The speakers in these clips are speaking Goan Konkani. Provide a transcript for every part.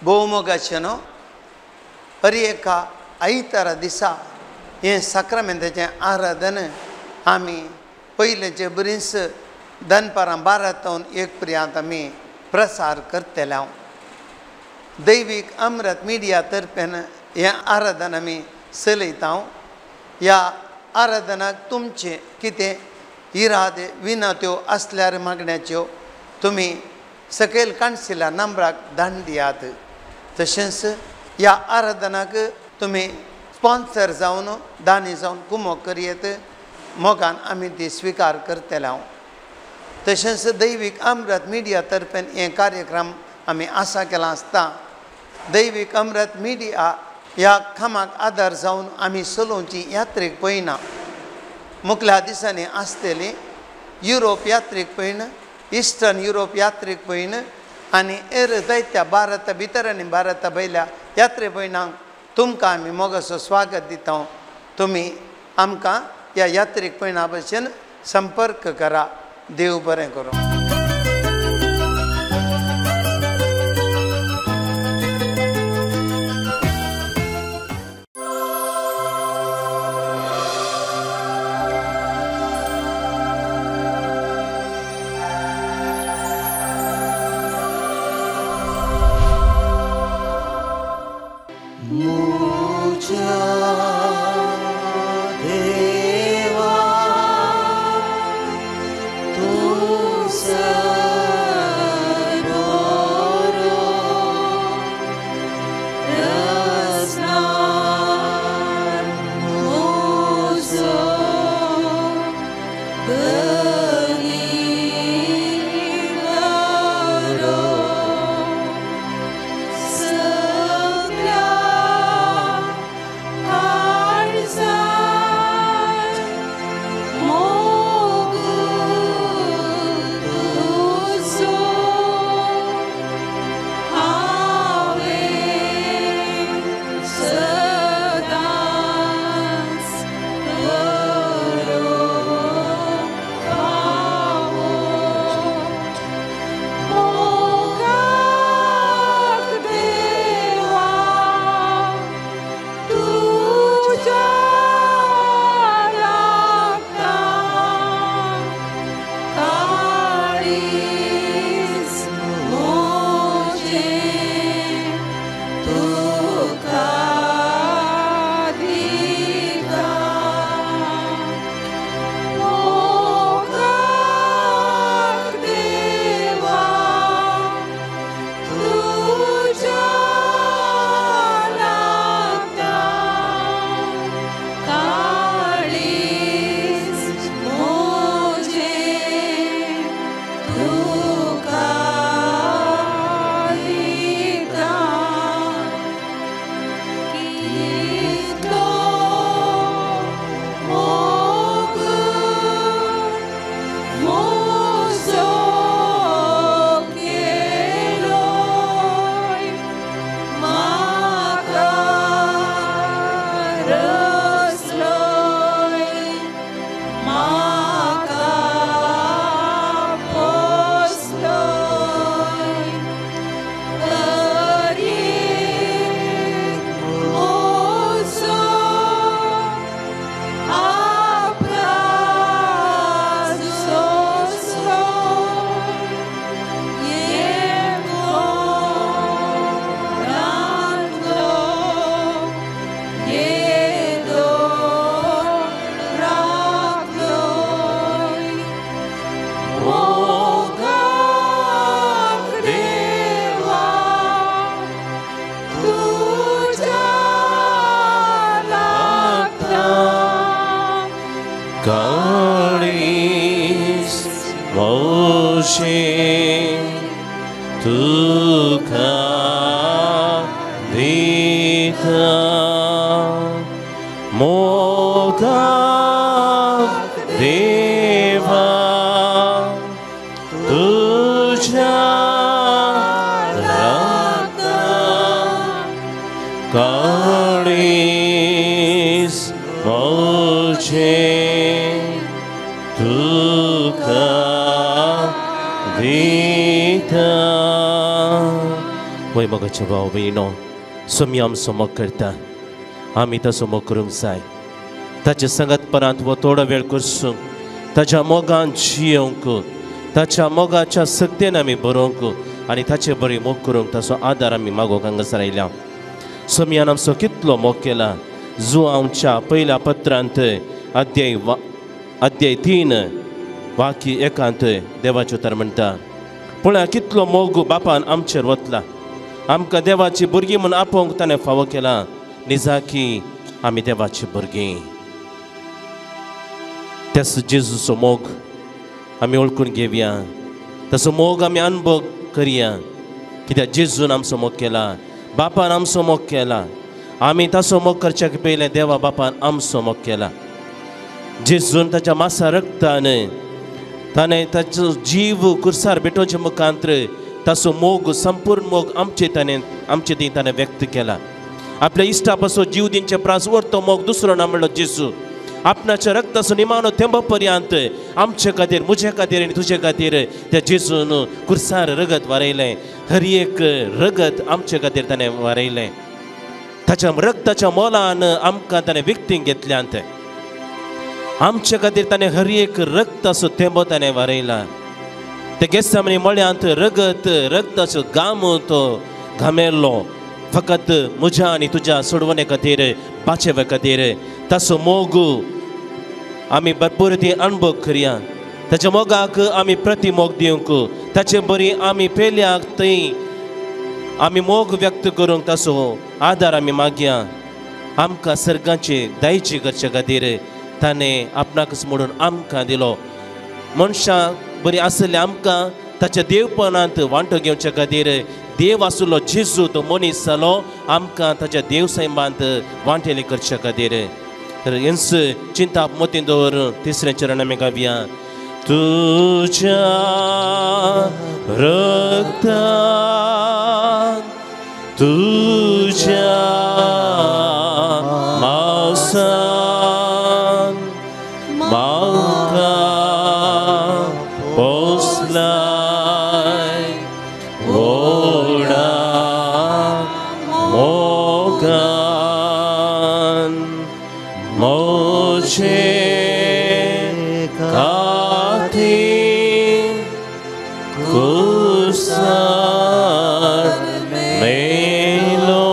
भोवमोगाचें न्हू हर एका आयतारा दिसा हें साक्रामेंताचें आराधन आमी पयलेचे बरीच दनपारां 12 तावन 1 पर्यंत आमी प्रसार करतले. हांव दैवीक अमृत मिडिया तर्फेन हें आराधन आमी चलयता. ह्या आराधनाक तुमचें कितें इरादे विनत्यो आसल्यार मागण्याच्यो तुमी सकयल काणशिल्ल्या नंबराक धाड दियात. तशेंच ह्या आराधनाक तुमी स्पॉन्सर जावन दानी जावन कुमोक करयेत मोगान आमी ती स्विकार करतले. हांव तशेंच दैवीक अमृत मिडिया तर्फेन हे कार्यक्रम आमी आसा केला आसता. दैवीक अमृत मिडिया ह्या कामाक आदार जावन आमी चलोवची यात्रेक पळयना. मुखल्या दिसांनी आसतली युरोप यात्रेक पळयन, इस्टर्न युरोप यात्रेक पळयन आनी हेर जायत्या भारता भितर आनी भारता भायल्या यात्रे पयणांक तुमकां आमी मोगाचो स्वागत दिता. तुमी आमकां ह्या यात्रेक पयणा भशेन संपर्क करा. देव बरें करूं. तुका दिता. वय मोगाचे भाव भयणो, सोमी आमचो मोग करता, आमी ताचो मोग करूंक जाय. ताचे संगतपणांत वो थोडो वेळ करसूंक, ताच्या मोगान जियोवंक, ताच्या मोगाच्या सक्तेन आमी बरोवंक आनी ताचे बरी मोग करूंक ताचो आदार आमी मागोवंक हांगासर आयल्या. सोमयान आमचो कितलो मोग केला. जुआंवच्या पयल्या पत्रांत अध्याय 3 वाक्य 1 देवाचें उतर म्हणटा, पळया कितलो मोग बापान आमचेर वतला, आमकां देवाची भुरगीं म्हूण आपोवंक ताणें फावो केला. निजाकी आमी देवाची भुरगीं. त्याच जेजूचो मोग आमी वळखून घेवया, ताचो मोग आमी अनुभव करया. कित्याक जेजून आमचो मोग केला, बापान आमचो मोग केला. आमी ताचो मोग करच्या पयलें देवा बापान आमचो मोग केला. जेजून ताच्या मासा रक्तान ताणें ताचो जीव कुर्सार भेटोवचे मुखांत्र ताचो मोग, संपूर्ण मोग आमचे ताणें आमचे थंय ताणें व्यक्त केला. आपल्या इश्टा पासून जीव दिवचे प्रास वरतो मोग दुसरो ना म्हणलो जेजू. आपणाच्या रक्ताचो निमाणो तेंबा पर्यंत आमचे खातीर, म्हजे खातीर आनी तुजे खातीर त्या जेजून कुर्सार रगत वारयलें. हर एक रगत आमचे खातीर ताणें वारयलें. ताच्या रक्ताच्या मोलान आमकां ताणें विकतीं घेतल्यांत. आमचे खातीर ताणें हर एक रक्ताचो तेंबो ताणें वारयला. ते गेस्सामनी मळ्यांत रगत रक्ताचो घाम तो घामेल्लो फकत म्हज्या आनी तुज्या सोडवणे खातीर, बाचेवे खातीर. ताचो मोग आमी भरपूर ती अणभव करया. ताच्या मोगाक आमी प्रतिमोग दिवंक, ताचे बरी आमी पेल्याक थंय आमी मोग व्यक्त करूंक ताचो आदार आमी मागया. आमकां सर्गाचे दायजी करचे खातीर ताणें आपणाकच म्हणून आमकां दिलो. मनशां बरी आसले आमकां ताच्या देवपणांत वांटो घेवचे खातीर देव आसलो जेजू तो मनीस जालो आमकां ताच्या देव सैमांत वांटेली करचे खातीर. तर हेंच चिंताप मतीन दवरून तिसरें चरण आमी गावया. तुज्या रक्तान, तुज्या मांसान म्हाका पोसलाय व्हडा मोगान, म्हजे खातीर कुर्सार मेलो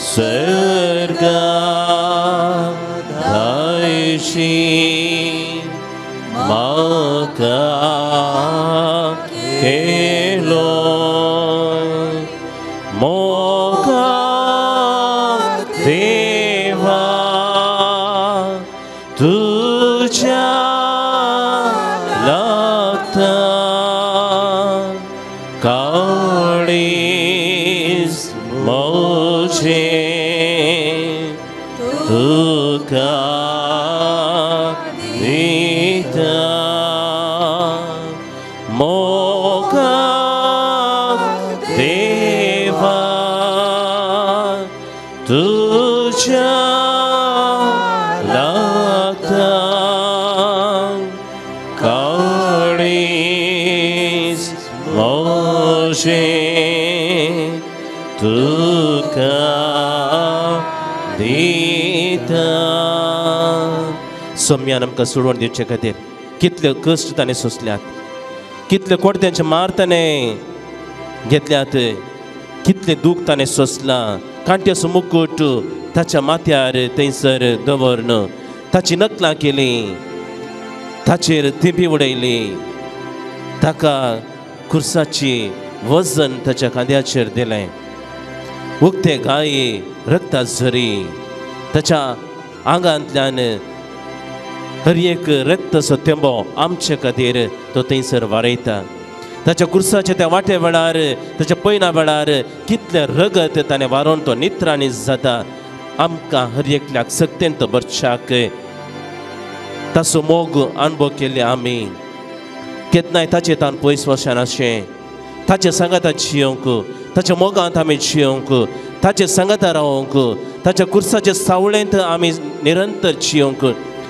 सर्गा दायजी म्हाका केलो. मोगा देवा तुज्या लागता काळीज म्हजें तुका दिता. मोगा देवा तुज्या लागता काळीज म्हजें तुका दिता. सोम्यान आमकां सोडवण दिवचे खातीर कितले कश्ट ताणें सोंसल्यात, कितले कोडत्यांचे मार ताणें घेतल्यात, कितलें दूख ताणें सोंसलां. कांट्याचो मुकूट ताच्या माथ्यार थंयसर दवरून ताची नकलां केली, ताचेर थिंपी उडयली, ताका खुर्साची वजन ताच्या खांद्याचेर दिलें. उक्ते गाय रक्ता झरी ताच्या आंगांतल्यान हर एक रक्ताचो थेंबो आमचे खातीर तो थंयसर वारयता. ताच्या कुर्साच्या त्या वाटे वेळार, ताच्या पयना वेळार कितलें रगत ताणें वारोवन तो नित्राणी जाता. आमकां हर एकल्याक सक्तेन तो बरशाक ताचो मोग अणभव केल्ले आमी केन्नाय ताचे तान पयस वचनाशें. ताचे सांगाता जियोवंक, ताच्या मोगांत आमी जियोवंक, ताचे सांगाता रावंक, ताच्या कुर्साचे सावळेंत आमी निरंतर जियोवंक.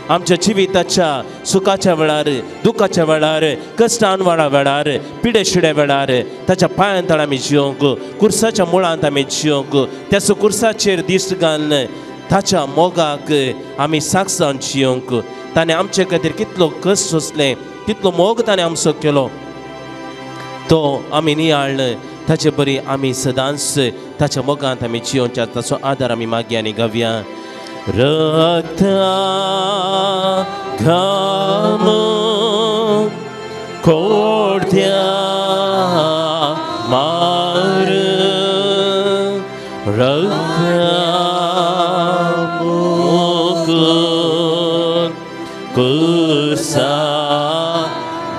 आमच्या जिविताच्या सुखाच्या वेळार, दुखाच्या वेळार, कश्टान वेळार, पिडे शिड्या वेळार ताच्या पांयां तळ आमी जियोंक, कुर्साच्या मुळांत आमी जियोंक, त्याचो कुर्साचेर दिश्ट घालून ताच्या मोगाक आमी साक्ष जावन जियोंक. ताणें आमचे खातीर कितलो कश्ट सोंसले, कितलो मोग ताणें आमचो केलो तो आमी नियाळ्ळ. ताचे बरी आमी सदांच ताच्या मोगांत आमी जियोवच्या, ताचो आदार आमी मागया आनी गावया. रक्ता घाम कोडत्या मार रक्ता मुकुर कुसा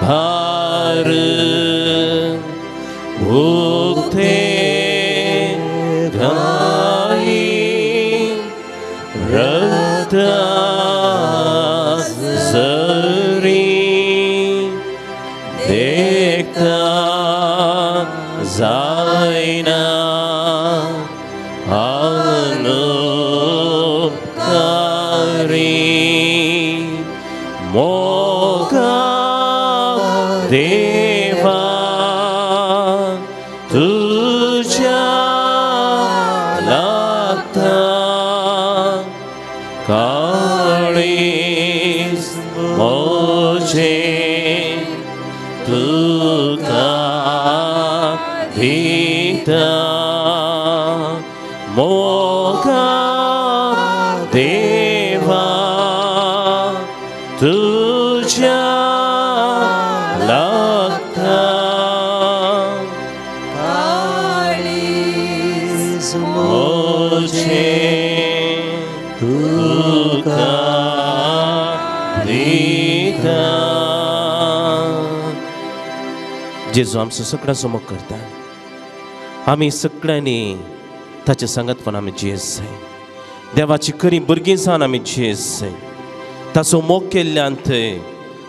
भार भुगते घाई रक्ता सरी देखता जायना अनुपकारी मोगा देवा तुझ्या लागता काळीज म्हजें तुका दिता मोगा देवा तुझ्या लागता काळीज म्हजें तुका दिता. जेजू आमचो सगळ्यांचो मोग करता. आमी सगळ्यांनी ताचे सांगातपण आमी जियेस जाय. देवाची खरी भुरगीं जावन आमी जियेस जाय. ताचो मोग केल्ल्यान थंय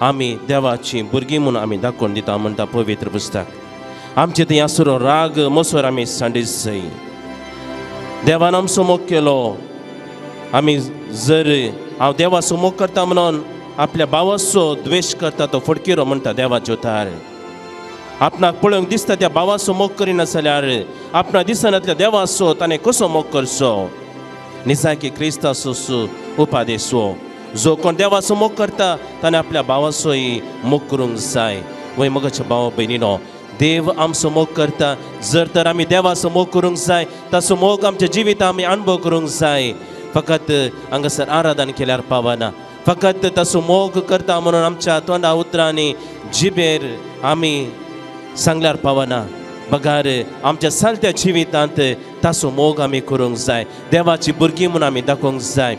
आमी देवाची भुरगीं म्हूण आमी दाखोवन दिता म्हणटा पवित्र पुस्तक. आमचे थंय आसरो राग मसोर आमी सांडीस जाय. देवान आमचो मोग केलो. आमी जर हांव देवाचो मोग करता म्हणून आपल्या भावाचो द्वेश करता तो फडकिरो म्हणटा देवाच्यो उतार. आपणाक पळोवंक दिसता त्या भावाचो मोग करिना जाल्यार आपणाक दिसनातल्या देवाचो ताणें कसो मोग करचो? निजाकी क्रिस्ताचो उपादेश हो. जो कोण देवाचो मोग करता ताणें आपल्या भावाचोय मोग करूंक जाय. वय मोगाच्या भावा भयणीनो, देव आमचो मोग करता. जर तर आमी देवाचो मोग करूंक जाय, ताचो मोग आमच्या जिवितांत आमी अणभव करूंक जाय. फकत हांगासर आराधन केल्यार पावना. फकत ताचो मोग करता म्हणून आमच्या तोंडा उतरांनी जिबेर आमी सांगल्यार पावना. बगार आमच्या चलत्या जिवितांत ताचो मोग आमी करूंक जाय. देवाची भुरगीं म्हूण आमी दाखोवंक जाय.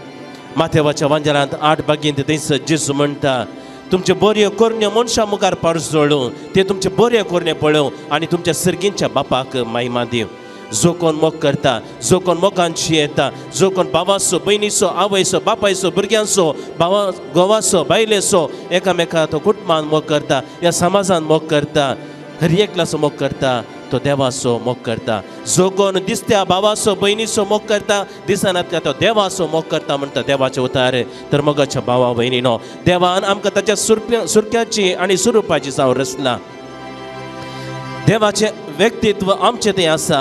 माथेवाच्या वांजेलांत 8 बागींत थंयसर जेजू म्हणटा, तुमचे बऱ्यो करण्यो मनशां मुखार पारजळूं, ते तुमचे बऱ्यो करणे पळोवं आनी तुमच्या सर्गींच्या बापाक महिमा दिवं. जो कोण मोग करता, जो कोण मोगान जियेता, जो कोण भावाचो, भयणीचो, आवयचो, बापायचो, भुरग्यांचो, भावा घोवाचो, बायलेचो एकामेका तो कुटुंबान मोग करता, ह्या समाजान मोग करता, हर एकल्याचो मोग करता, तो देवाचो मोग करता. जो कोण दिसत्या भावाचो भयणीचो मोग करता, दिसनातल्या तो देवाचो मोग करता म्हणटा देवाचे उतार. तर मोगाच्या भावा भयणीनो, देवान आमकां ताच्या सुरक्याची आनी स्वरुपाची जावं रचला. देवाचें व्यक्तित्व आमचें तें आसा,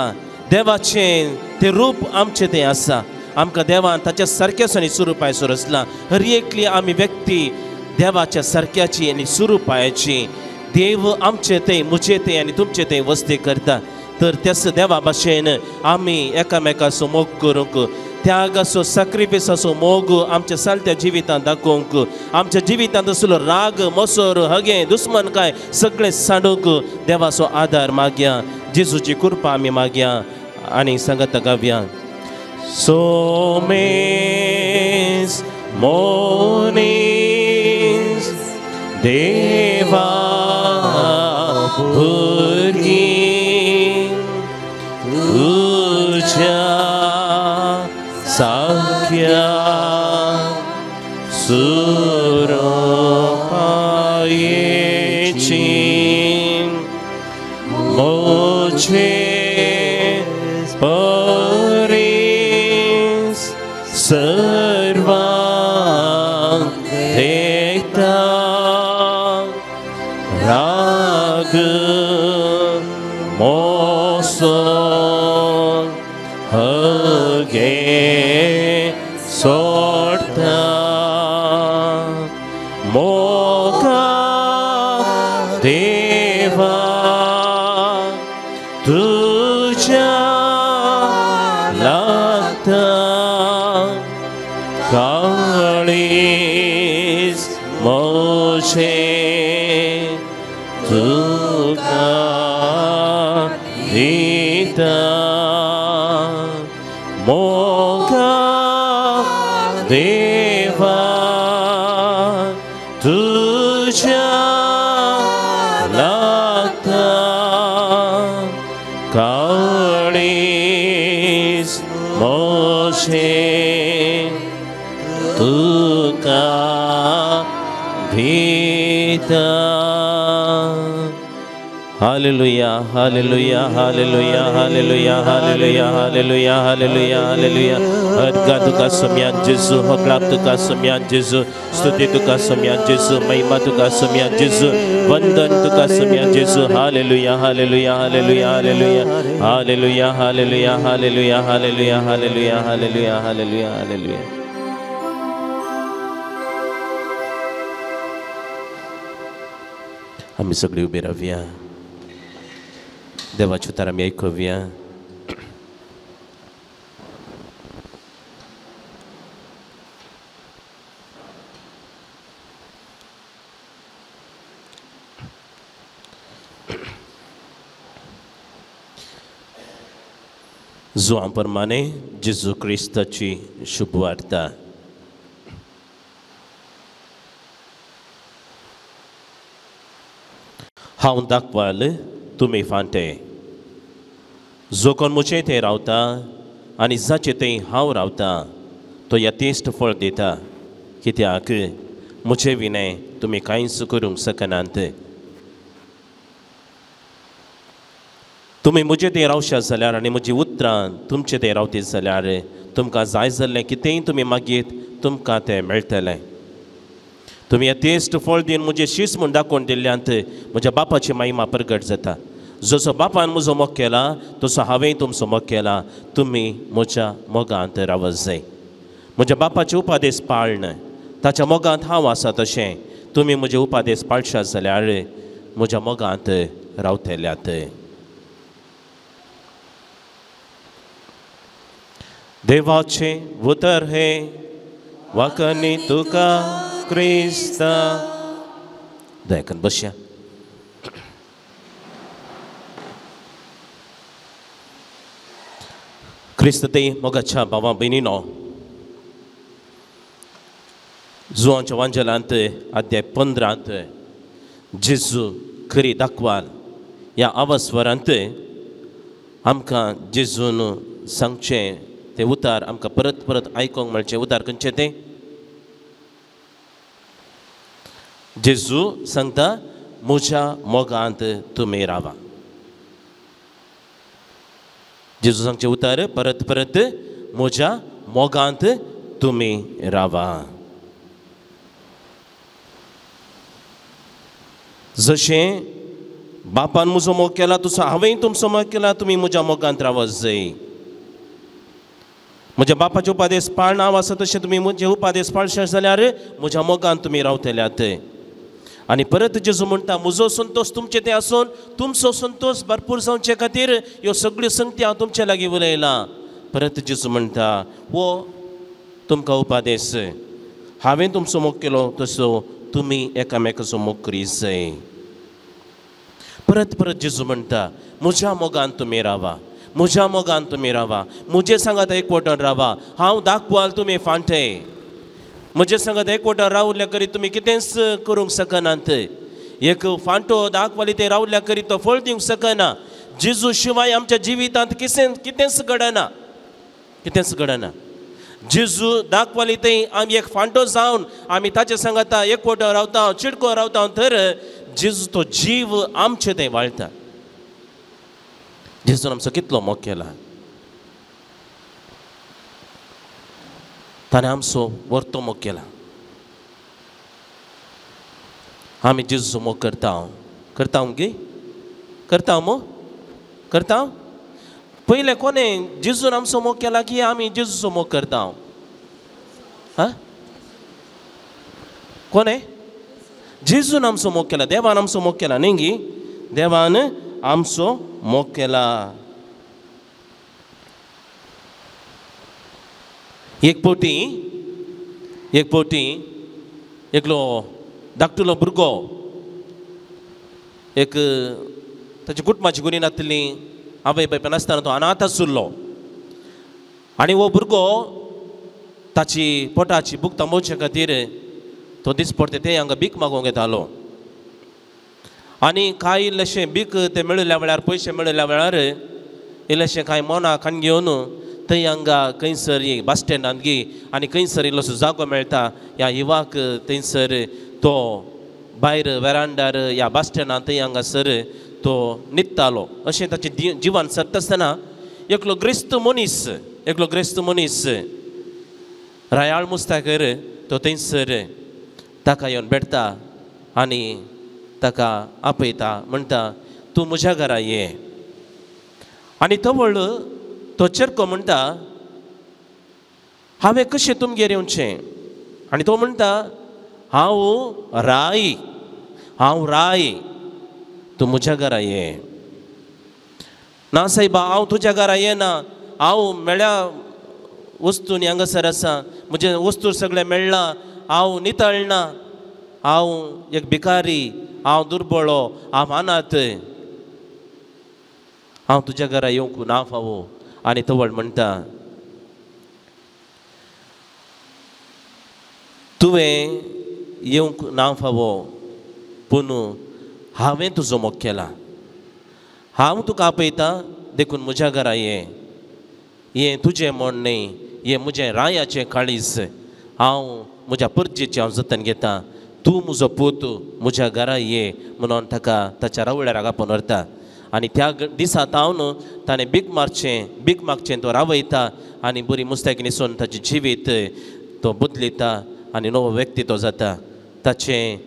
देवाचें तें रूप आमचें तें आसा. आमकां देवान ताच्या सारकेंच आनी स्वरुपाचो रचला. हर एकली आमी व्यक्ती देवाच्या सारक्याची आनी स्वरुपाची. देव आमचे थंय, म्हजे थंय आनी तुमचे थंय वस्ती करता. तर त्याच देवा भाशेन आमी एकामेकाचो मोग करूंक, त्यागाचो सॅक्रिफायसाचो मोग आमच्या चलत्या जिवितांत दाखोवंक, आमच्या जिवितांत आसलो राग मसोर हगें दुस्मनकाय सगळें सांडूंक देवाचो आदार मागया. जेजूची कृपा आमी मागया आनी सांगता गावया. सोमेस मोनीस देवा भुरगीं तुज्या सारक्या सुरोपायेची म्हजे परीस सर्वांक अगे सोडता मोगा देवा तुझ्या लागता काळीज मोशे तुका दिता मोगा देवा तुझ्या लागता काळीज मोशे तुका दिता. Hallelujah, hallelujah, hallelujah, hallelujah, hallelujah, hallelujah, hallelujah, hallelujah. अर्घा तुका सोम्यान जेजू, होगळाप तुका सोम्यान जेजू, स्तुती तुका सोम्यान जेजू, महिमा तुका सोम्यान जेजू, वंदन तुका सोम्यान जेजू. Hallelujah, hallelujah, hallelujah, hallelujah, hallelujah, hallelujah, hallelujah, hallelujah, hallelujah, hallelujah, hallelujah, hallelujah. आमी सगळी उबी रावया, देवाचें उतर आमी आयकुया. जुआं प्रमाणे जेजू क्रिस्ताची शुभवार्ता. हांव दाखवाल तुमी फांटे, जो कोण म्हजे थंय रावता आनी जाचे थंय हांव रावता तो यथेश्ट फळ दिता, कित्याक म्हजे विणें तुमी कांयच करूंक शकनात. तुमी म्हजे थंय रावशात जाल्यार आनी म्हजी उतरां तुमचे थंय रावतीत जाल्यार तुमकां जाय जाल्लें कितेंय तुमी मागीत तुमकां तें मेळटलें. तुमी यथेश्ट फळ दिवन म्हजें शीस म्हूण दाखोवन दिल्ल्यांत म्हज्या बापाची महिमा प्रगट जाता. जसो बापान म्हजो मोग केला तसो हांवें तुमचो मोग केला, तुमी म्हज्या मोगांत रावत जाय. म्हज्या बापाचे उपादेश पाळन ताच्या मोगांत हांव आसा तशें तुमी म्हजे उपादेश पाळशात जाल्यार म्हज्या मोगांत रावतल्यात. देवाचें उतर हें वाकनी तुका क्रिस्ता. दयाकन बसया. क्रिस्त ते मोगाच्या भावा भयणीनो, जुवांच्या वांजेलांत अध्याय 15 जेजू खरी दाखवाल ह्या आवाजवरांत आमकां जेजून सांगचें तें उतार आमकां परत परत आयकूंक मेळचें उतार खंयचें तें? जेजू सांगता म्हज्या मोगांत तुमी रावा. जेजू सांगचें उतार परत परत म्हज्या मोगांत तुमी रावा. जशें बापान म्हजो मोग केला तसो हांवें तुमचो मोग केला, तुमी म्हज्या मोगांत रावत जाय. म्हज्या बापाचे उपादेश पाळना हांव आसा तशें तुमी म्हजे उपादेश पाळशात जाल्यार म्हज्या मोगान तुमी रावतल्यात. आनी परत जेजू म्हणटा म्हजो संतोश तुमचे ते आसून तुमचो संतोश भरपूर जावचे खातीर ह्यो सगळ्यो संगती हांव तुमचे लागीं उलयलां. परत जेजू म्हणटा हो तुमकां उपादेश, हांवें तुमचो मोग केलो तसो तुमी एकामेकाचो मोग करीत जाय. परत परत जेजू म्हणटा म्हज्या मोगान तुमी रावा, म्हज्या मोगान तुमी रावा, म्हजे सांगात एकवटन रावा, हांव दाखवाल तुमी फांटे. म्हजे सांगात एकवटन रावल्या करी तुमी कितेंच करूंक शकनात. एक फांटो दाखवाली ते रावल्या करी तो फळ दिवंक शकना. जेजू शिवाय आमच्या जिवितांत कितेंच घडना, कितेंच घडना. जेजू दाखवाली थंय आमी एक फांटो जावन आमी ताचे सांगाता एकवटन रावता, चिडको रावता, तर जेजू तो जीव आमचे थंय वाळटा. जेजून आमचो कितलो मोग केला, ताणें आमचो वर्तो मोग केला. आमी जेजूचो मोग करता, करता गे, करता मो, करता. पयलें कोणें जेजून आमचो मोग केला की आमी जेजूचो मोग करता? हां, कोणें? जेजून आमचो मोग केला, देवान आमचो मोग केला न्ही गी? देवान आमचो मोग केला. एक फावटी एकलो धाकटुलो भुरगो, एक ताची कुटुंबाची गुणी नासली, आवय बापाय नासतना तो अनाथ आशिल्लो. आनी हो भुरगो ताची पोटाची भूक थांबोवचे खातीर तो दिसपडटे ते हांगा भीक मागूंक येतालो. आनी कांय इल्लेशें भीक ते मेळिल्ल्या वेळार, पयशे मेळिल्ल्या वेळार इल्लेशें कांय मोना खाण घेवन थंय हांगा खंयसर बस स्टँडांत गी आनी खंयसर इल्लोसो जागो मेळटा ह्या युवाक थंयसर तो भायर वेरांडार ह्या बस स्टँडांत थंय हांगासर तो न्हिदतालो. अशें ताचें जिवन सरता आसतना एकलो ग्रेस्त मनीस रायाळ मुस्ताकर तो थंयसर ताका येवन भेटता आनी ताका आपयता, म्हणटा तूं म्हज्या घरा ये. आनी तवळ तो चेरको म्हणटा हांवें कशें तुमगेर येवचें? आनी तो म्हणटा हांव राय, तूं म्हज्या घरा ये. ना सायबा, हांव तुज्या घरा येना, हांव मेळ्या वस्तूंनी हांगासर आसा, म्हजें वस्तू सगळें मेळ्ळां, हांव नितळना, हांव एक भिकारी, हांव दुर्बळो, हांव अनाथ, हांव तुज्या घरा येवंक ना फावो. आनी तवळ म्हणटा तुवें येवंक ना फावो, पूण हांवें तुजो मोग केला, हांव तुका आपयता, देखून म्हज्या घरा ये. हें तुजें म्हण न्हय, हें म्हजें रायाचें काळीज, हांव म्हज्या परजेचें हांव जतन घेता, तूं म्हजो पूत म्हज्या घरा ये म्हणून ताका ताच्या रावळ्यार आपोवन व्हरता. आनी त्या दिसा तावन ताणें भीक मागचें तो रावयता आनी बरी मुस्तायकी न्हेसून ताचें जिवीत तो बदलिता आनी नवो व्यक्ती तो जाता, ताचें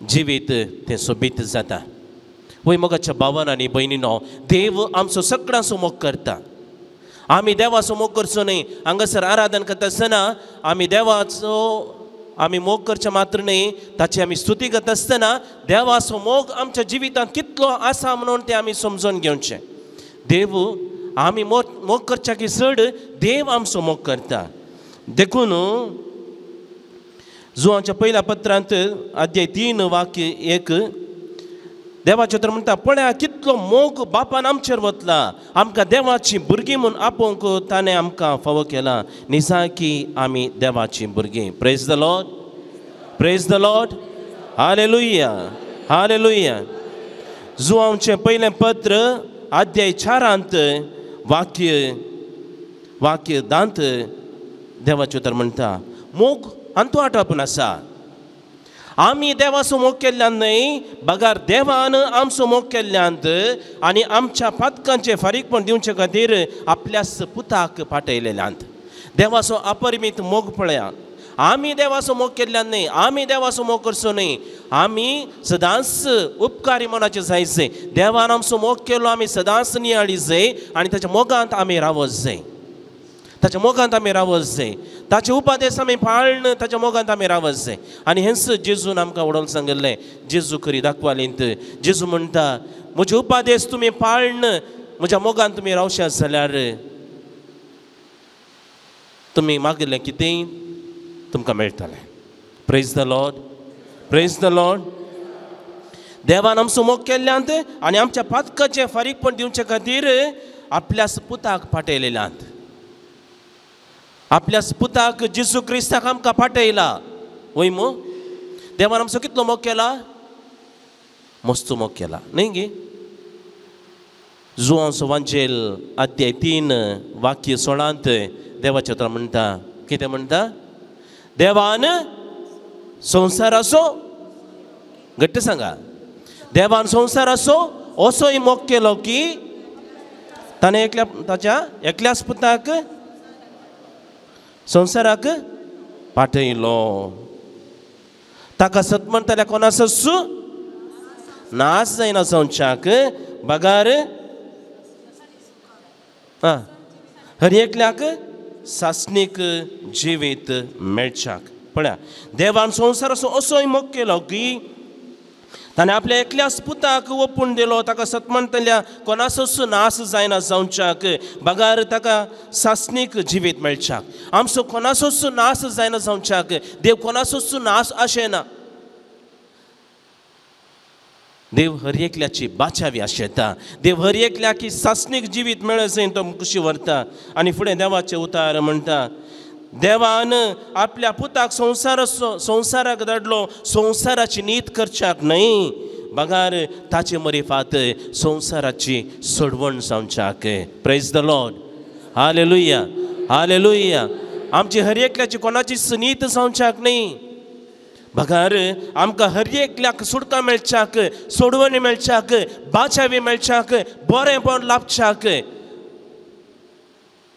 जिवीत तें सोबीत जाता. वय मोगाच्या भावान आनी भयणीनो, देव आमचो सगळ्यांचो मोग करता. आमी देवाचो मोग करचो न्हय. हांगासर आराधन करता आसतना आमी देवाचो आमी मोग करचें मात्र न्हय, ताची आमी स्तुती करता आसतना देवाचो मोग आमच्या जिवितांत कितलो आसा म्हणून तें आमी समजून घेवचें. देव आमी मोग करच्या की चड देव आमचो मोग करता. देखून जुवांच्या पयल्या पत्रांत अध्याय 3 वाक्य 1 देवाचें तर म्हणटा, पळया कितलो मोग बापान आमचेर वतला, आमकां देवाची भुरगीं म्हूण आपोवंक ताणें आमकां फावो केला. निजाकी आमी देवाची भुरगीं. Praise the Lord, praise the Lord, hallelujah, hallelujah. जुवांचें पयलें पत्र अध्याय 4 वाक्य 10 देवाचें तर म्हणटा, मोग हांतू आटापून आसा. आमी देवाचो मोग केल्ल्यान न्हय, बगार देवान आमचो मोग केल्ल्यान आनी आमच्या पातकांचें फारीकपण दिवचे खातीर आपल्याच पुताक पाठयलेल्यान. देवाचो अपरिमीत मोग पळया. आमी देवाचो मोग केल्ल्यान न्हय, आमी देवाचो मोग करचो न्हय, आमी सदांच उपकारी मनाचे जाय जाय. देवान आमचो मोग केलो, आमी सदांच नियाळी जाय आनी ताच्या मोगांत आमी रावत जाय, ताच्या मोगांत आमी रावत जाय, ताचे उपदेश आमी पाळन ताच्या मोगांत आमी रावत जाय. आनी हेंच जेजून आमकां उडोवन सांगिल्लें. जेजू खरी दाखवालींत जेजू म्हणटा, म्हजे उपदेश तुमी पाळन म्हज्या मोगांत तुमी रावशात जाल्यार तुमी मागिल्लें कितेंय तुमकां मेळटलें. Praise the Lord, praise the Lord. देवान आमचो मोग केल्ल्यांत आनी आमच्या पातकाचें फारीकपण दिवचे खातीर आपल्या पुताक पाठयलेल्यांत, आपल्या पुताक जेजू क्रिस्ताक आमकां पाठयला. वय मू, देवान आमचो कितलो मोग केला? मस्त मोग केला न्ही गी? जुवांचो वांजेल अध्याय 3 वाक्य 16 देवाचें उतर म्हणटा, कितें म्हणटा? देवान संवसाराचो, घट्ट सांगा, देवान संवसाराचो असोय मोग केलो की ताणें एकल्या ताच्या एकल्याच पुताक संवसाराक पाठयलो. ताका सत म्हणटल्या कोणाचो नाश जायना संवसाराक, बगार आं, हर एकल्याक सासणीक जिवीत मेळच्याक. पळया, देवान संवसाराचो असोय मोग केलो की ताणें आपल्या एकल्याच पुताक ओपून दिलो, ताका सतमंतल्या कोणाचोच नाश जायना जावच्याक, बगार ताका सासणीक जिवीत मेळच्याक. आमचो कोणाचोच नाश जायना जावच्याक, देव कोणाचोच नाश आशेना. देव हर एकल्याची बाचावी आशेता, देव हर एकल्याक सासणीक जिवीत मेळचें तो कुशी व्हरता. आनी फुडें देवाचें उतार म्हणटा, देवान आपल्या पुताक संवसाराक धाडलो संवसाराची नीत करच्याक न्हय, बगार ताचे मरिफात संवसाराची सोडवण जावच्याक. Praise the Lord, hallelujah, hallelujah. आमची हर एकल्याची कोणाची नीत जावच्याक न्हय, बगार आमकां हर एकल्याक सुटका मेळच्याक, सोडवणी मेळच्याक, बाचावी मेळच्याक, बरेंपण लाभच्याक,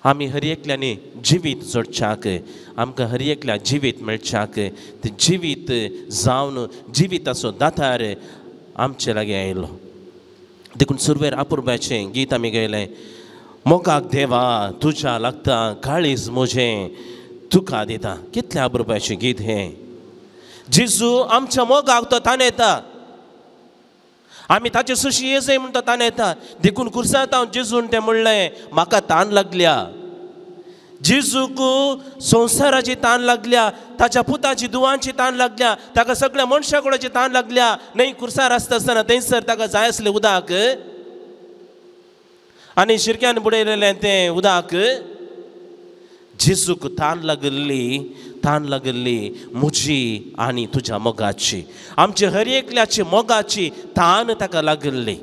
आमी हर एकल्यांनी जिवीत जोडच्याक, आमकां हर एकल्या जिवीत मेळच्याक. तें जिवीत जावन जिविताचो दातार आमचे लागीं आयलो. देखून सुरवेर आपुरबाचें गीत आमी गायलें, मोगाक देवा तुज्या लागता काळीज म्हजें तुका दिता. कितलें आपुरबाचें गीत हें. जेजू आमच्या मोगाक तो ताण येता, आमी ताचे सुशी येजय म्हणटा ताण येता. देखून कुर्सांत हांव जेजून तें म्हणलें, म्हाका ताण लागल्या. जेजूक संवसाराची ताण लागल्या, ताच्या पुताची दुवांची ताण लागल्या, ताका सगळ्या मनशा कडेची ताण लागल्या. न्हय कुर्सार आसता आसतना थंयसर ताका जाय आसलें उदक आनी शिरक्यान बुडयलेलें तें उदक. जेजूक ताण लागिल्ली, ताण लागिल्ली म्हजी आनी तुज्या मोगाची, आमचे हर एकल्याची मोगाची ताण ताका लागिल्ली,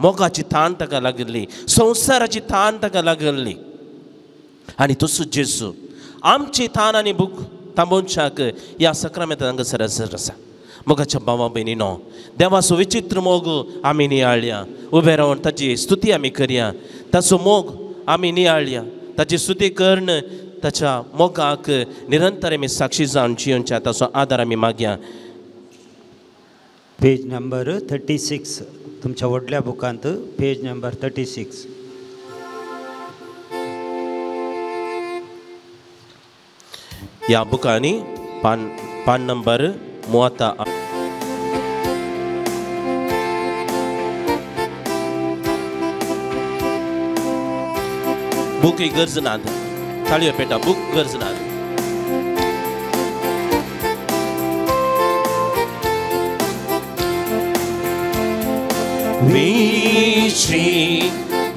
मोगाची ताण ताका लागिल्ली, संवसाराची ताण ताका लागिल्ली. आनी तसोच जेजू आमची ताण आनी भूक थांबोवच्याक ह्या सक्रामेंतांत हांगासर हजर आसा. मोगाच्या भावा भयणीनो, देवाचो विचित्र मोग आमी नियाळया, उबे रावन ताची स्तुती आमी करया. ताचो मोग आमी नियाळया, ताची स्तुती करून ताच्या मोगाक निरंतर आमी साक्षी जावन जियोवच्या ताचो आदार आमी मागया. पेज नंबर 36 तुमच्या व्हडल्या बुकांत, पेज नंबर 36. ह्या बुकांनी पान नंबर 30. बूक ही गरज ना, ताळयो पेटा, बूक गरज ना. विची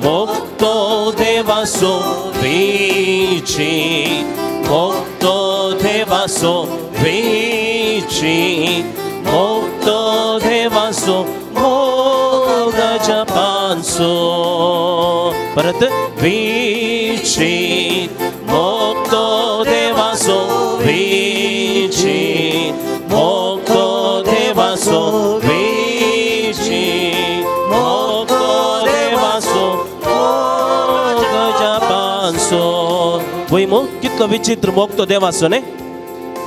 मोगतो देवासो, विची मोगतो देवासो, विची मोगतो देवासो, मोगाच्या पानसो. परत विची मोगतो देवासो, विची मोगतो देवासो, विची मोगतो देवासो, मोगाच्या पानसो. वय मोग कितलो विचित्र मोग तो देवाचो न्ही.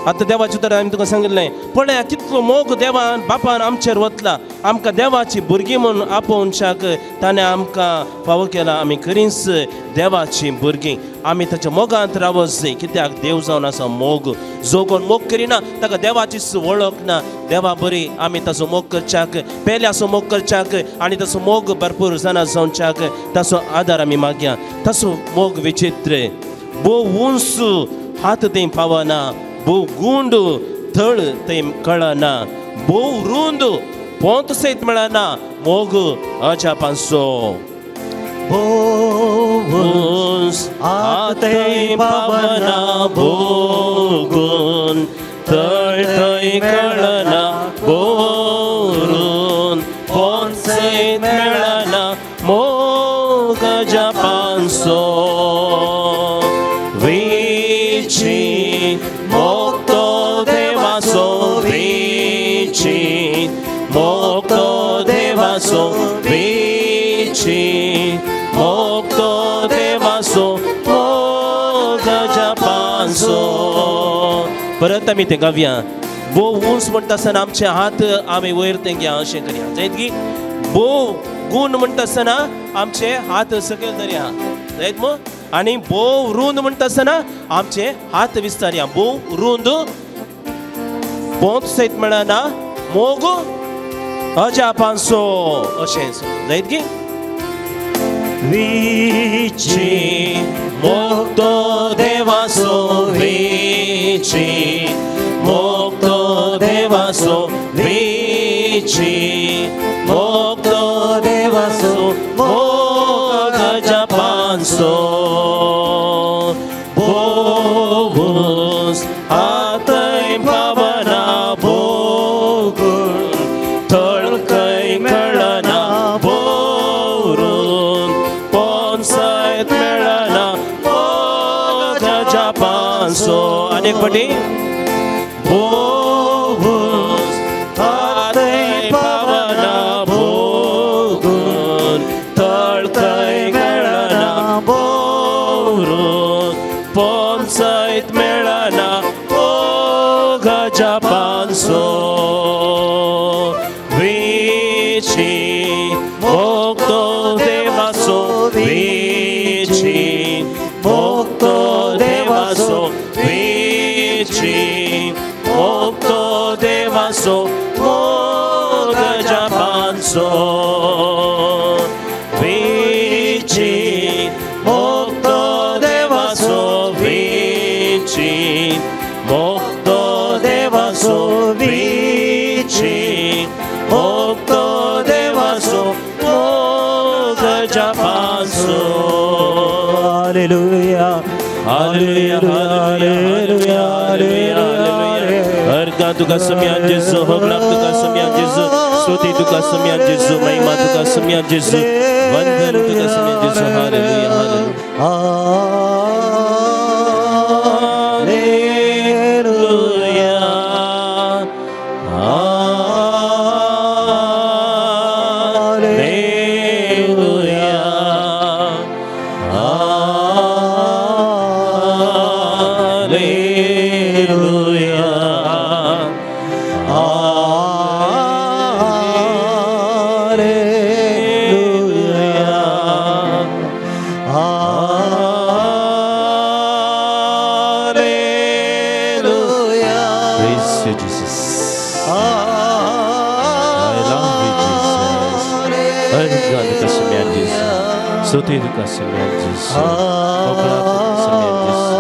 आतां देवाचें तर आमी तुका सांगिल्लें, पळया कितलो मोग देवान बापान आमचेर वतला. आमकां देवाची भुरगीं म्हूण आपोवच्याक ताणें आमकां फावो केला. आमी खरींच देवाची भुरगीं, आमी ताच्या मोगांत रावत जाय. कित्याक देव जावन आसा मोग. जो कोण मोग करिना ताका देवाचीच वळख ना. देवा बरी आमी ताचो मोग करच्याक, पेल्याचो मोग करच्याक आनी ताचो मोग भरपूर जाणा जावच्याक ताचो आदार आमी मागया. ताचो मोग विचित्र, भोव उंच हात थंय पावना, भोव गुंड थळ थंय कळना, भोव रुंद पोंत सयत मेळना, मोग अजापांचो. भोव उंच हात थंय पावना, भोव गुंड थळ थंय कळना, भोव रुंद पोंत सयत मेळना, मोग अजापांचो. विची मोगतो देवासो, विची मोगतो देवासो, विची मोगतो देवासो, मोगाच्या पानसो. परत आमी तें गावया. भोव उंच म्हणटा आसतना आमचे हात आमी वयर तें घ्या अशें करया जायत की. भोव गूण म्हणटा आसतना आमचे हात सकयल धरया. जायत मू आनी भोव रूंद म्हणटा आसतना आमचे हात विस्तारया. भोव रूंद पोंत सयत मेळना मोग अजापांचो अशें जायत की विची मोगतो देवासो विची मोगतो देवासो विची मोगतो देवासो मोग अजापांचो भोवूस हातय पावना भोगून थळकय मेळना भोरून पोनसयत मेळना मोग अजापांचो. आनी एक फावटी भोवूस हातय पावना भोगून थळकय मेळना भोरून पोनसयत मेळना मोग अजापांचो विची मोगतो देवासो विची मोगतो देवासो विची मोगतो देवासो मोग अजापांचो विची मोगतो देवासो विची मोगतो देवासो विची मोगतो देवासो मोग अजापांचो. Hallelujah hallelujah hallelujah hallelujah. अर्घा तुका सम्यान जेजू, होगलाप तुका सम्यान जेजू, स्तुती तुका सम्यान जेजू, महिमा तुका सम्यान जेजू, वंदन तुका सम्यान जेजू. Hallelujah hallelujah hallelujah hallelujah hallelujah hallelujah. Praise you, Jesus. I love you, Jesus. अर्घा तुका सम्यान जेजू, स्तुती तुका सम्यान जेजू, होगलाप तुका सम्यान जेजू.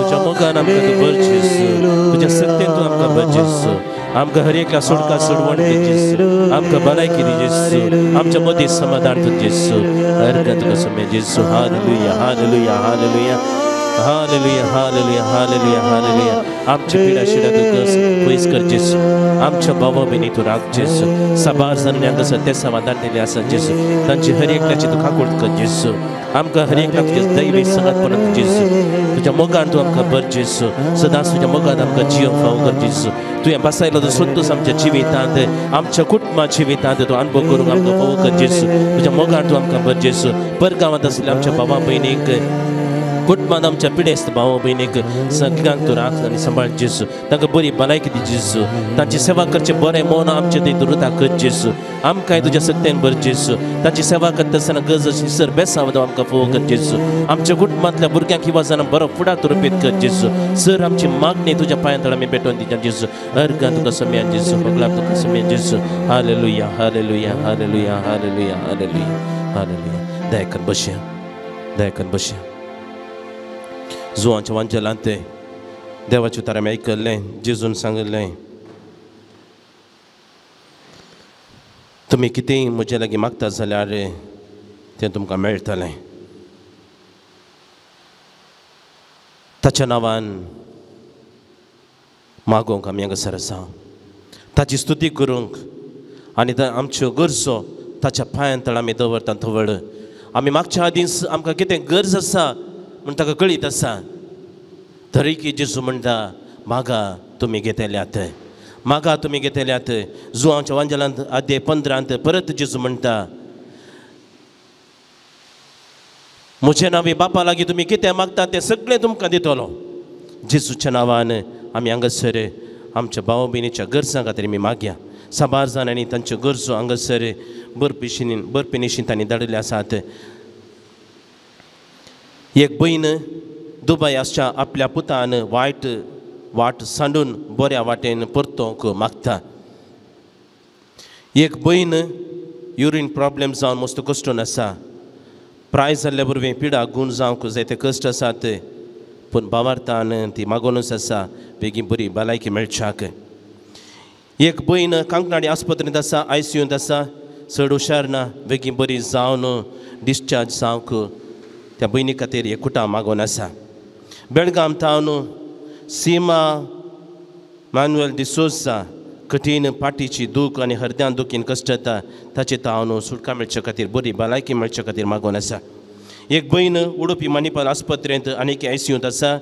तुज्या मोगान आमकां तूं भर जेजू, तुज्या सत्तेन तूं आमकां भर जेजू. आमकां हर एकल्या सोडका सोडवण दी जेजू, आमकां भलायकी दी जेजू, आमच्या मदीं समाधान तूं जेजू. अर्घा तुका सम्यान जेजू. Hallelujah hallelujah hallelujah hallelujah hallelujah hallelujah hallelujah. आमच्या पिडा शिडा तूं पयस कर जेजू, आमच्या भावा भयणी तूं राख जेजू. साबार जाणांनी हांगासर ते समाधान दिलें आसा जेजू, तांची हर एकल्याची तूं काकूट कर जेजू. आमकां हर एकल्याक तुज्या दैवी सांगातपणान तूं जेजू, तुज्या मोगान तूं आमकां भर जेजू. सदांच तुज्या मोगान आमकां जियोंक फावो कर जेजू. तुवें बसायलो तो संतोश आमच्या जिवितांत, आमच्या कुटुंबा जिवितांत तूं अनुभव करूंक आमकां फावो कर जेजू. तुज्या मोगान तूं आमकां भर जेजू. परगांवांत आशिल्ल्या आमच्या भावा भयणीक, कुटुंबांत आमच्या पिडेस्त भाव भयणीक सगळ्यांक तूं राख आनी सांबाळ जेजू. तांकां बरी भलायकी दी जेजू, तांची सेवा करचें बरें मन आमचें थंय तूं रुता कर जेजू. आमकांय तुज्या सत्तेन भर जेजू. तांची सेवा करता आसतना गरज आशिल्ली सर बेसांव आमकां फोव कर जेजू. आमच्या कुटुंबांतल्या भुरग्यांक किंवा जाणां बरो फुडार तूं रुपेत कर जेजू. सर आमची मागणी तुज्या पांयां तळा आमी भेटोवन दिता जेजू. अर्घां तुका सम्यान जेजू, होगलाप तुका सम्यान जेजू. Hallelujah hallelujah hallelujah hallelujah hallelujah hallelujah. दयाकन बसया, दयाकन बसया. जुवांच्या वांजेलांत देवाचें उतर आमी आयकल्लें. जेजून सांगिल्लें, तुमी कितेंय म्हजे लागीं मागता जाल्यार तें तुमकां मेळटलें. ताच्या नांवान मागोवंक आमी हांगासर आसा, ताची स्तुती करूंक आनी आमच्यो गरजो ताच्या पांयां तळ आमी दवरता. थवळ आमी मागच्या आदीं आमकां कितें गरज आसा म्हूण ताका कळीत आसा. तरी की जेजू म्हणटा, मागा तुमी घेतल्यात, मागा तुमी घेतल्यात. जुवांच्या वांजेलांत आद्य 15 परत जेजू म्हणटा, म्हजे नांवे बापा लागीं तुमी कितें मागता तें सगळें तुमकां दितलो. जेजूच्या नांवान आमी हांगासर आमच्या भाव भयणीच्या गरजां खातीर आमी मागया. साबार जाणांनी तांच्यो गरजो हांगासर बरपी निशी तांणी धाडिल्ले आसात. एक भयण दुबय आसच्या आपल्या पुतान वायट वाट सांडून बऱ्या वाटेन परतोवंक मागता. एक भयण युरीन प्रॉब्लेम जावन मस्त कश्टून आसा. प्राय जाल्ल्या वरवीं पिडा गूण जावंक जायते कश्ट आसात, पूण भावार्थान ती मागोनूच आसा बेगीन बरी भलायकी मेळच्याक. एक भयण कांकणाडी आस्पत्रेंत आसा, आयसीयूंत आसा, चड हुशार ना, बेगीन बरी जावन डिस्चार्ज जावंक त्या भयणी खातीर एक कुटां मागोन आसा. बेळगांव तावन सीमा मानुएल डिसोजा कठीण पाटीची दूख आनी हरद्यान दुखीन कश्ट येता, ताचे तावन सुटका मेळचे खातीर बरी भलायकी मेळचे खातीर मागोन आसा. एक भयण उडुपी मणिपाल आस्पत्रेंत आनीक आयसीयूंत आसा,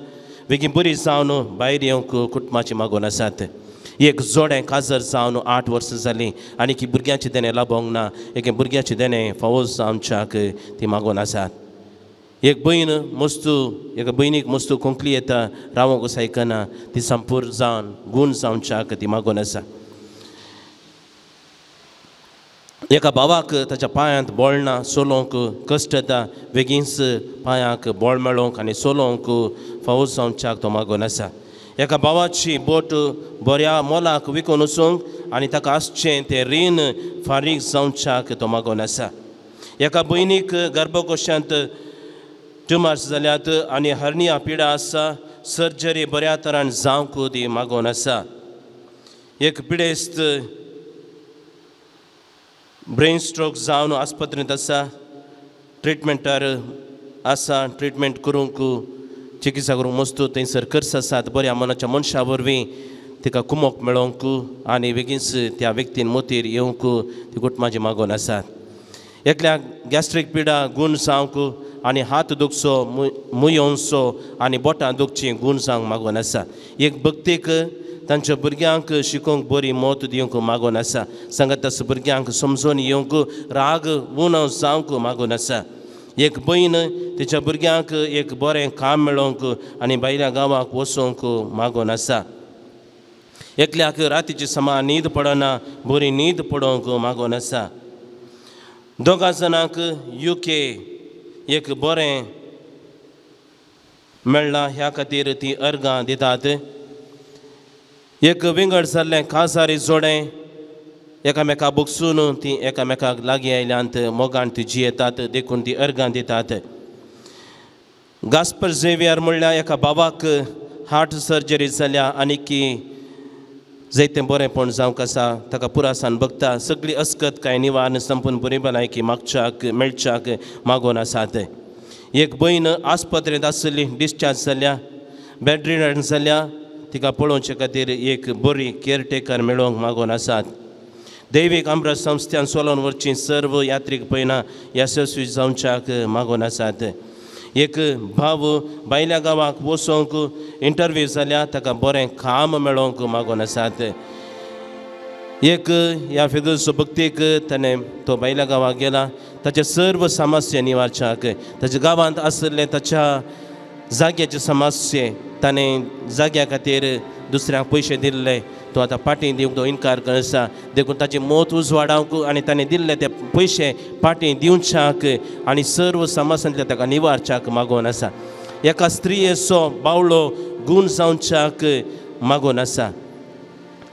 बेगीन बरी जावन भायर येवंक कुटुंबाची मागोन आसात. एक जोडें काजर जावन 8 वर्सां जालीं आनी भुरग्यांचें देणें लाबोंक ना, एके भुरग्याचें देणें फावो जावच्याक ती मागोन आसात. एक भयण मस्तू, एका भयणीक मस्तू खोंकली येता, रावोंक सायकना, ती संपूर्ण जावन गूण जावच्याक ती मागोन आसा. एका भावाक ताच्या पांयांत बळ ना, चलोवंक कश्ट येता, बेगीनच पांयांक बळ मेळोवंक आनी चलोवंक फावो जावच्याक तो मागोन आसा. एका भावाची बोट बऱ्या मोलाक विकून वचूंक आनी ताका आसचें तें रीण फारीक जावच्याक तो मागोन आसा. एका भयणीक गर्भकोशांत ट्युमर्स जाल्यात आनी हर्निया पिडा आसा, सर्जरी बऱ्या तरान जावंक ती मागोन आसा. एक पिडेस्त ब्रेन स्ट्रोक जावन आस्पत्रेंत आसा, ट्रिटमेंटार आसा, ट्रिटमेंट करूंक चिकित्सा करूंक मस्तू थंयसर खर्च आसात. बऱ्या मनाच्या मनशा वरवीं तिका कुमोक मेळोवंक आनी बेगीनच त्या व्यक्तीन मोतीर येवंक ती कुटुंबाची मागोन आसात. एकल्याक गॅस्ट्रीक पिडा गूण जावंक आनी हात दुखचो, मुयोनचो आनी बोटां दुखची गूण जावंक मागोन आसा. एक भक्तीक तांच्या भुरग्यांक शिकोवंक बरी मत दिवंक मागोन आसा, सांगत आसा भुरग्यांक समजून येवंक राग उणो जावंक मागोन आसा. एक भयण तिच्या भुरग्यांक एक बरें काम मेळोवंक आनी भायल्या गांवाक वचोंक मागोन आसा. एकल्याक रातीची समा न्हीद पडना, बरी न्हीद पडोवंक मागोन आसा. दोगां जाणांक युके एक बरें मेळ्ळां ह्या खातीर ती अर्गां दितात. एक विंगड जाल्लें काजारी जोडें एकामेका बगसून ती एकामेकाक लागीं आयल्यांत, मोगान ती जियेतात, देखून ती अर्गां दितात. गास्पर झेवियर म्हणल्यार एका बाबाक हार्ट सर्जरी जाल्या आनी की जायतें बरेंपण जावंक आसा, ताका पुरासान बगता, सगळी अस्कत कांय निवारण संपूर्ण बरी भलायकी मागच्याक मेळच्याक मागोन आसात. एक भयण आस्पत्रेंत आसली, डिस्चार्ज जाल्या, बेडरिडन जाल्या, तिका पळोवचे खातीर एक बरी केअरटेकर मेळोवंक मागोन आसात. दैवीक आमराज संस्थ्यान चलोवन वरची सर्व यात्रीक पयना येसस्वी जावच्याक मागोन आसात. एक भाव भायल्या गांवाक वचोंक इंटरव्यू जाल्या, ताका बरें काम मेळोवंक मागोन आसात. एक ह्या फिगर्सो भक्तीक ताणें तो भायल्या गांवाक गेला, ताचे सर्व समस्या निवारच्याक, ताच्या गांवांत आशिल्ले ताच्या जाग्याचे समस्ये, ताणें जाग्या खातीर दुसऱ्यांक पयशे दिल्ले, तो आतां पाटी दिवंक तो इनकार करता, देखून ताची मत उजवाडावंक आनी ताणें दिल्ले ते पयशे पाटी दिवच्याक आनी सर्व समाजांतले ताका निवारच्याक मागोन आसा. एका स्त्रियेचो बावळो गूण जावच्याक मागोन आसा.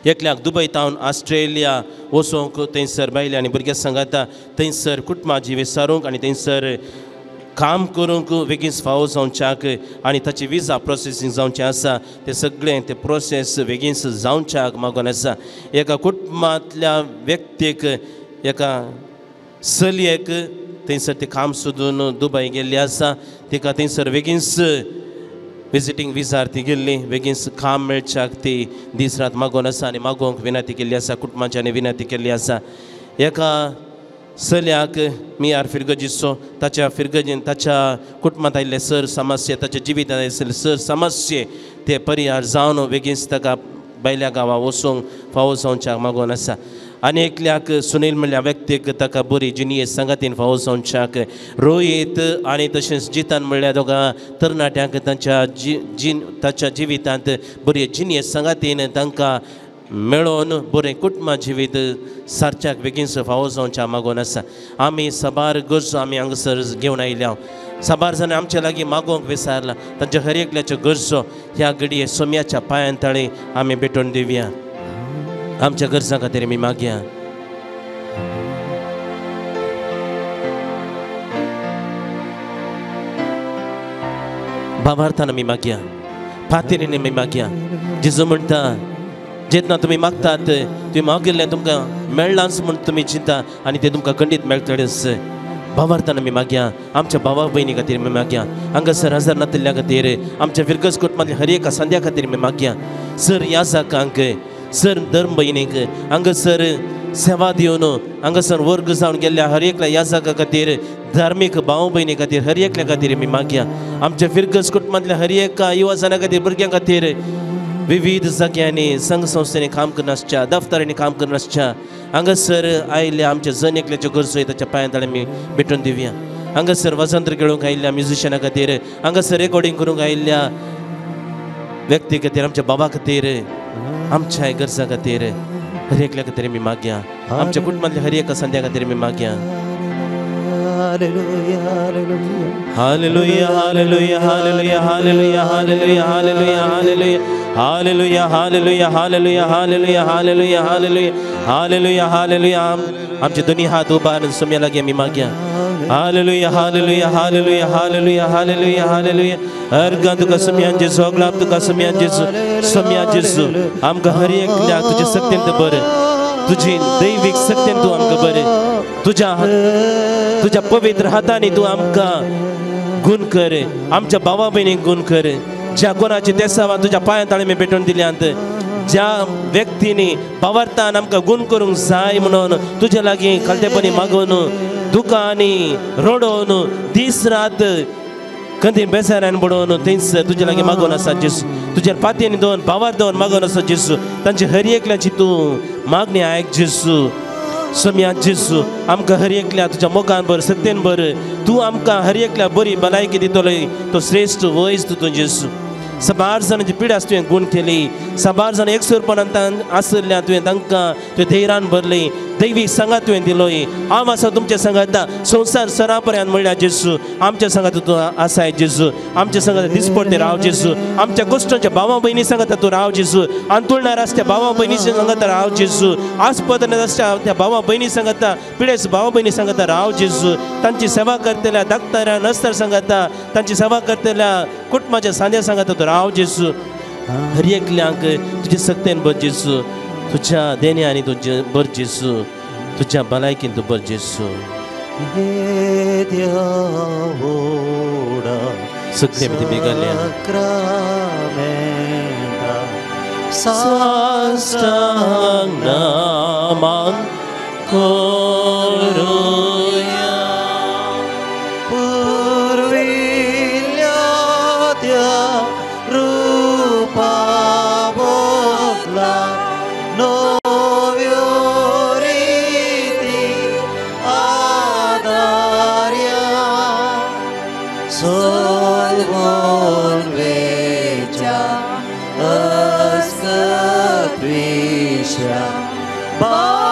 एकल्याक दुबय तावन ऑस्ट्रेलिया वचोंक थंयसर बायले आनी भुरग्यां सांगाता थंयसर कुटुंबाची विसारूंक आनी थंयसर काम करूंक बेगीन फावो जावच्याक आनी ताची विजा प्रोसेसींग जावचें आसा, तें सगळें तें प्रोसेस बेगीन जावच्याक मागोन आसा. एका कुटुंबांतल्या व्यक्तीक, एका चलयेक थंयसर ती काम सोदून दुबय गेल्ली आसा, तिका थंयसर बेगीनच विजिटींग विजार ती गेल्ली, बेगीन काम मेळच्याक ती दीस रात मागोन आसा आनी मागोवंक विनंती केल्ली आसा, कुटुंबाच्यानी विनंती केल्ली आसा. एका चल्याक मियार फिरगजीचो ताच्या फिरगजीन ताच्या कुटुंबांत आयिल्ले सर समस्ये, ताच्या जिवितांत आयिल्ले सर समस्ये ते परिहार जावन बेगीन ताका भायल्या गांवां वचूंक फावो जावच्याक मागोन आसा. आनी एकल्याक सुनील म्हणल्या व्यक्तीक ताका बरी जिणये सांगातीन फावो जावच्याक, रोहीत आनी तशेंच जितान म्हणल्यार दोगां तरणाट्यांक तांच्या ताच्या जिवितांत बरी जिणये सांगातीन तांकां मेळोवन बरें कुटुंबा जिवीत सारच्याक बेगीनसो फावो जावच्या मागून आसा. आमी साबार गरजो आमी हांगासर घेवन आयल्या. साबार जाणां आमच्या लागीं मागोवंक विसरला. तांच्या हर एकल्याच्यो गरजो ह्या घडये सोम्याच्या पांयान तळे आमी भेटोवन दिवया. आमच्या गरजां खातीर आमी मागया. भावार्थान आमी मागया, पातेरीन आमी मागया. जेजू म्हणटा जेन्ना तुमी मागतात तुमी मागिल्लें तुमकां मेळ्ळांच म्हूण तुमी चिंता आनी तें तुमकां खंडीत मेळटलेंच. भावार्थान आमी मागया. आमच्या भावा भयणी खातीर आमी मागया. हांगासर हजर नातिल्ल्या खातीर, आमच्या फिरगज कुटुंबांतल्या हर एका संध्या खातीर आमी मागया. सर याजाकांक, सर धर्म भयणीक, हांगासर सेवा दिवन हांगासर वर्ग जावन गेल्ल्या हर एकल्या याजाका खातीर, धार्मीक भाव भयणी खातीर, हर एकल्या खातीर आमी मागया. आमच्या फिरगज कुटुंबांतल्या हर एका युवाजना खातीर, भुरग्यां खातीर, विविध जाग्यांनी संघ संस्थेनी काम करनासच्या, दफ्तरांनी काम करनासच्या हांगासर आयिल्ल्या आमच्या जण एकल्याच्यो गरजो ताच्या पांयां तळे आमी भेटून दिवया. हांगासर वसंत खेळूंक आयिल्ल्या म्युजिशना खातीर, हांगासर रेकॉर्डिंग करूंक आयिल्ल्या व्यक्ती खातीर, आमच्या बाबा खातीर, आमच्या गरजां खातीर, हर एकल्या खातीर आमी मागया. आमच्या कुटुंबांतल्या हर एका संध्या खातीर आमी मागया. Hallelujah, hallelujah, hallelujah, hallelujah, hallelujah, hallelujah, hallelujah, hallelujah, hallelujah, hallelujah, hallelujah, hallelujah, hallelujah, hallelujah, hallelujah. आमचे दोन्ही हात उबारून सोम्या लागीं आमी मागया. Hallelujah, hallelujah, hallelujah, hallelujah, hallelujah, hallelujah. अर्गां तुका सोम्यान जेजू, अगलाप तुका सोम्यान जेजू, सोम्या जेजू. आमकां हर एकल्याक तुजे शक्तीन बरें, तुजी दैवीक शक्तीन तूं आमकां बरें, तुज्या तुज्या पवित्र हातांनी तूं आमकां गुण कर, आमच्या भावा भयणीक गुण कर. ज्या कोणाची तेसावां तुज्या पांयां ताळी भेटून दिल्यांत, ज्या व्यक्तींनी भावार्थान आमकां गुण करूंक जाय म्हणून तुज्या लागीं खालतेपणी मागून, दुकांनी रडोवन, दीस रात कंदी बेजारान बडोवन थंयच तुज्या लागीं मागून आसा जेजू. तुज्या पातयेन दोन भावार दोन मागून आसा जेजू. तांची हर एकल्याची तूं मागणी आयक जेजू. सोम्या जेजू, आमकां हर एकल्या तुज्या मोगान भर, सत्तेन भर. तूं आमकां हर एकल्या बरी भलायकी दितलो, तो श्रेश्ठ वयस तूं जेजू. साबार जाणांची पिडास तुवें गुण केली, साबार जाण एकसुरपणान आशिल्ल्या तुवें तांकां तुवें धैर्यान भरली, दैवीक सांगात तुवें दिलोय. हांव आसा तुमच्या सांगाता संवसार सरा पर्यंत म्हणल्यार जेजू. आमच्या सांगात तूं आसाय जेजू. आमच्या सांगात दिसपडते राव जेजू. आमच्या गोश्टांच्या भावा भयणी सांगाता तूं राव जेजू. अंतुळणार आसत्या भावा भयणी सांगाता राव जेजू. आस्पद आसत्या त्या भावा भयणी सांगाता, पिडेस भावा भयणी सांगाता राव जेजू. तांची सेवा करतल्या डाक्टरां नर्सां सांगाता, तांची सेवा करतल्या कुटुंबाच्या सांद्या सांगाता तूं राव जेजू. हर एकल्यांक तुजे शक्तेन भर जेजू, तुज्या देण्यांनी तुजें भर जेजू, तुज्या भलायकीन तूं भर जेजू. सगळे भितर बेगल्या साष्टांग नमन करुया. पुर्विल्ल्या त्या रूपा बदला नव्यो रिती आदार्या, सोलवून वेच्या अस्कत्विश्या भावार्थाचे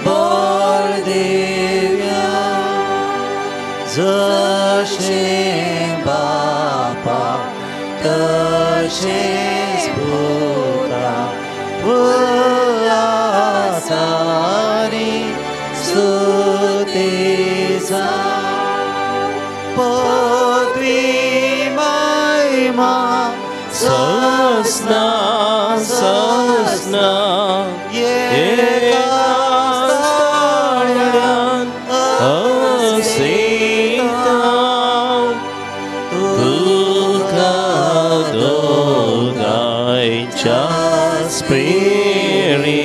बळ दिव्या. जशें बापा तशेंच पुता उल्हासानी स्तुतीचा पदवी महिमा ससना ससना एका स्थाळ्यान असिता तुका दोगांयच्या स्पिरिता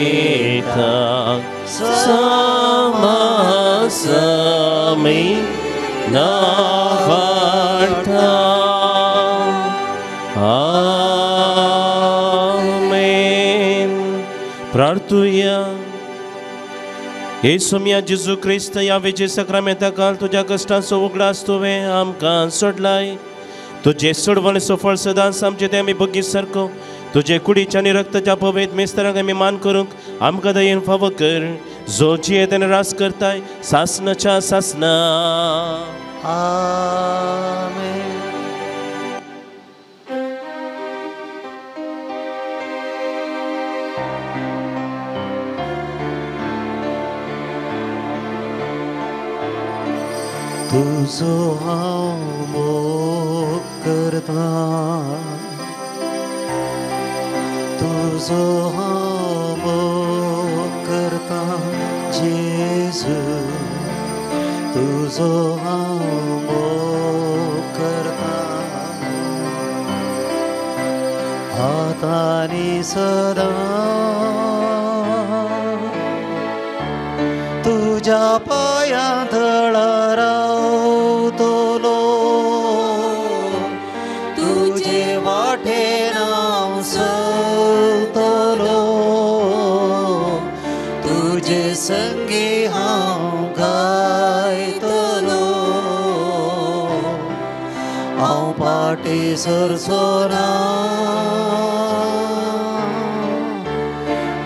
समासमी नावार्था. आमेन. प्रार्थुया. हे सोम्या जेजू क्रिस्त, ह्या विजय सक्रामेंता काल तुज्या कश्टांचो उगडास तुवें आमकां सोडलाय. तुजे सोडवण सफळ सदांच आमचे ते आमी बगीच सारको तुजे कुडीच्या आनी रक्ताच्या पवेत मेस्तरांक आमी मान करूंक आमकां दयेन फावो कर जो जियेत आनी रास करताय सासनाच्या सासना. आमेन. तुजो हांव मोग करतां, तुजो हांव मोग करतां जेजू, तुजो हांव मोग करतां आतां आनी सदां तुज्या पांयां थळा रावतलो, तुजे वाटेन हांव चलतलो, तुजे संगी हांव गायतलो, हांव फाटीं सरचो ना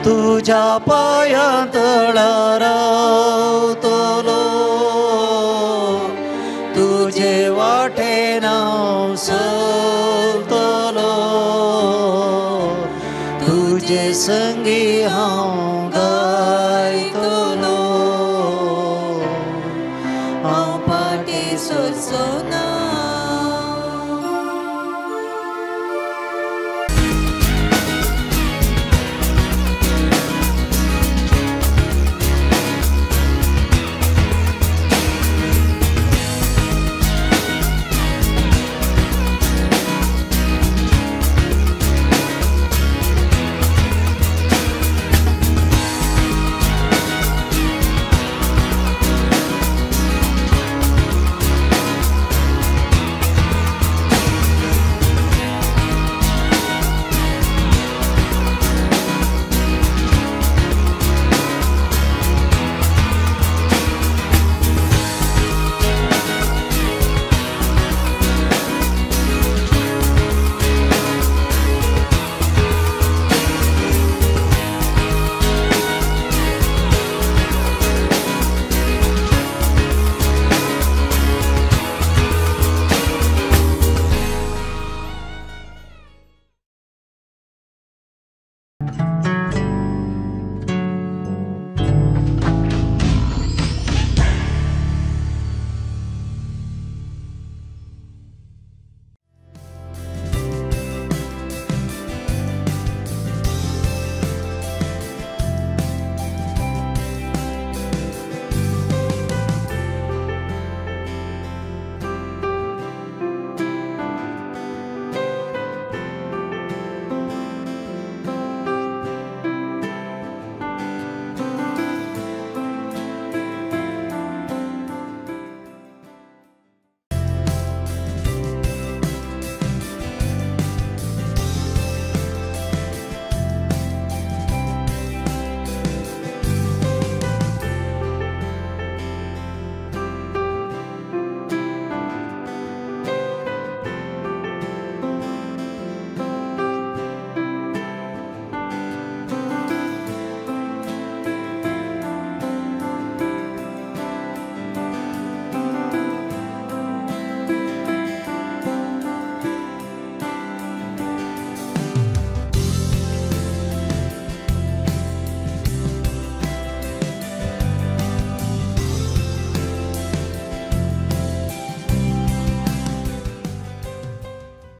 तुज्या पांयां तळा रावतलो, तुजे वाटेन हांव चलतलो, तुजे संगी हांव गायतलो, हांव फाटीं सरचो ना.